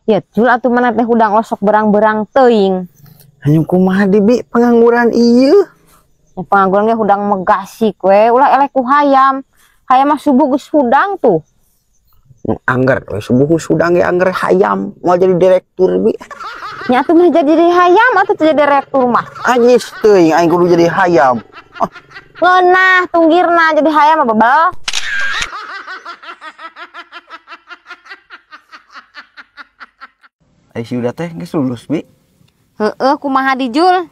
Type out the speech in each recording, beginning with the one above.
Ya Jul atuh mana teh hudang osok berang-berang teuing. Hanya kumaha di bi pengangguran ieu. Ya, pengangguran ge hudang megasik we, ulah eleh ku hayam. Hayam mah subuh geus hudang tuh. Nu angger we subuh geus hudang ge angger hayam, moal jadi direktur bi. Nya atuh mah jadi hayam atuh jadi direktur mah. Anjis teuing aing kudu jadi hayam. Oh. Ngeunah tunggirna jadi hayam mah bebel. Ai si Uda teh geus lulus bi. Heeh, kumaha di Jul?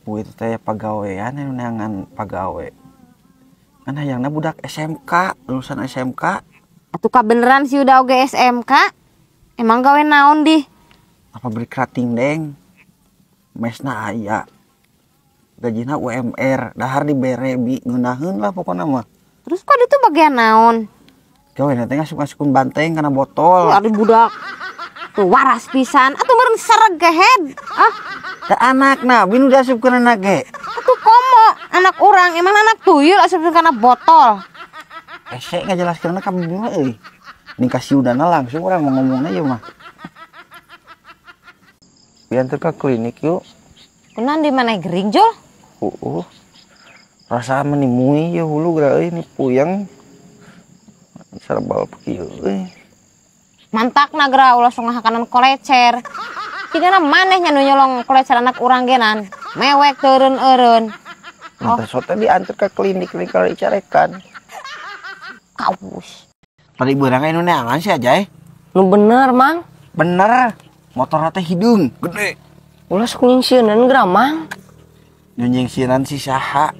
Bu itu teh pagawean anu neangan pagawe. Kan hayangna budak SMK, lulusan SMK. Atuh kabeneran si Uda oge SMK? Emang gawe naon di? Apa beri kerating deng? Mesna aya. Gajina UMR, dahar dibere bi ngeunaheun lah pokona mah. Terus kok itu bagian naon? Gawe teh ngasup-ngasupkeun banteng kana botol. Ari budak. Tuh waras pisan atuh meureun sereg gehed. Ah, da anakna bin udah asupkeun anak ge. Atuh komo anak urang emang anak tuyul asupkeun kana botol. Ese ngajelaskeunna ka bibi mah euy. Ning ka si Udana langsung urang mau ngomongna ieu mah. Diantar ke klinik yuk. Kunaon di mana gering Jul? Heeh. Rasa menimui ya hulu geura euy ni puyeng. Serbal kieu euy. Mantak nagra ulah sok ngahakanan kolecer. Cigana maneh nya nu nyolong kolecer anak urang genan. Mewek teureun-eureun. Oh. Nah, diantar ke klinik klinik kalau dicarekan. Kaus. Tadi beurang anu neangan sih aja. Nu bener, Mang. Bener. Motorna teh hideung, gede. Ulah sok nyingsieunan geura, Mang. Nu nyingsieunan si saha?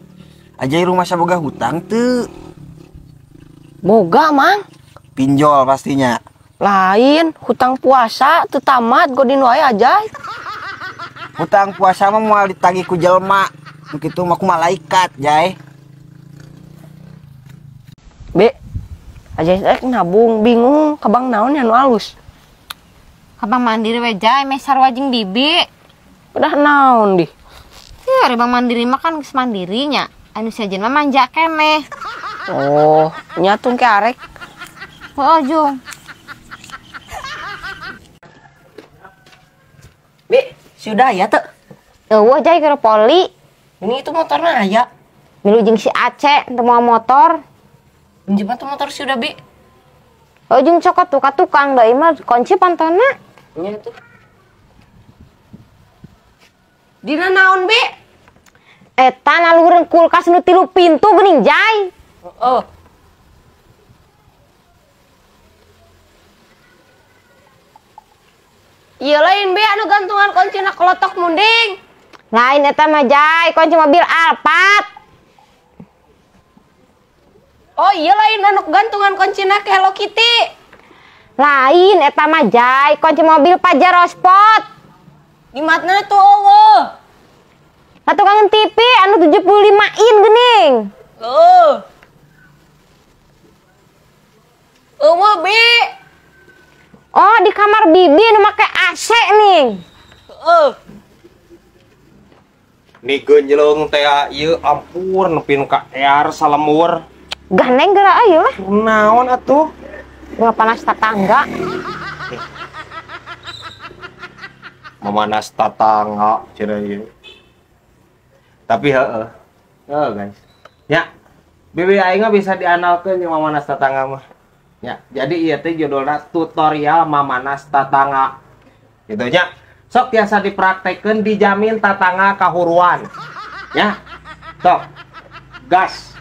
Ajay rumah saboga hutang teu. Boga, Mang. Pinjol pastinya. Lain, hutang puasa teu tamat godin wae aja. Hutang puasa mah moal ditagih ku jelema. Nu kitu mah ku malaikat, Jay. Be, Ajay rek nabung bingung ka bank naon nya nu alus. Ka bank mandiri we Jay, meh sarua jeung bibi. Udah naon di? Ya, ari bank mandiri mah kan geus mandirinya. Anu sejen mah manja keneh. Oh, nya tung ke arek. Heuh, Jung. Bi, sudah ya tuh. Eueuh Jay keur poli. Ini itu motorna aya. Milu jeung si Aceh teu mawa motor. Pinjem tuh motor sudah, Bi. Oh, jeung cokot tuh ka tukang da ieu mah kunci pantona. Nya tuh. Dina naon, Bi? Eta naluhureun kulkas nu 3 pintu geuning, Jay. Heeh. Iya lain Bi anu gantungan kuncina kelotok munding. Lain eta mah Jay, kunci mobil Alphard. Oh iya lain anu gantungan kuncina ke Hello Kitty. Lain eta mah Jay, kunci mobil Pajero Sport. Di matna tuh eueuh. Lah tukang TV anu 75 in geuning. Heuh. Eueuh Bi. Oh, di kamar bibi nu make AC nih. Heeh. Ni genjeleng teh ieu ampur nepi nu ka ear salemur. Gandeng geura ayo lah. Naon atuh? Gua panas tetangga. Memanas tetangga cenah ieu. Tapi heeh. Heuh guys. Nya, bibi aing mah bisa diandalkeun jeung mamanas tetangga mah. Ya, jadi ieu teh judulna tutorial mamanas tatangga. Gitu nya. Sok tiasa dipraktekkeun dijamin tatangga kahuruan. Ya. Sok. Gas.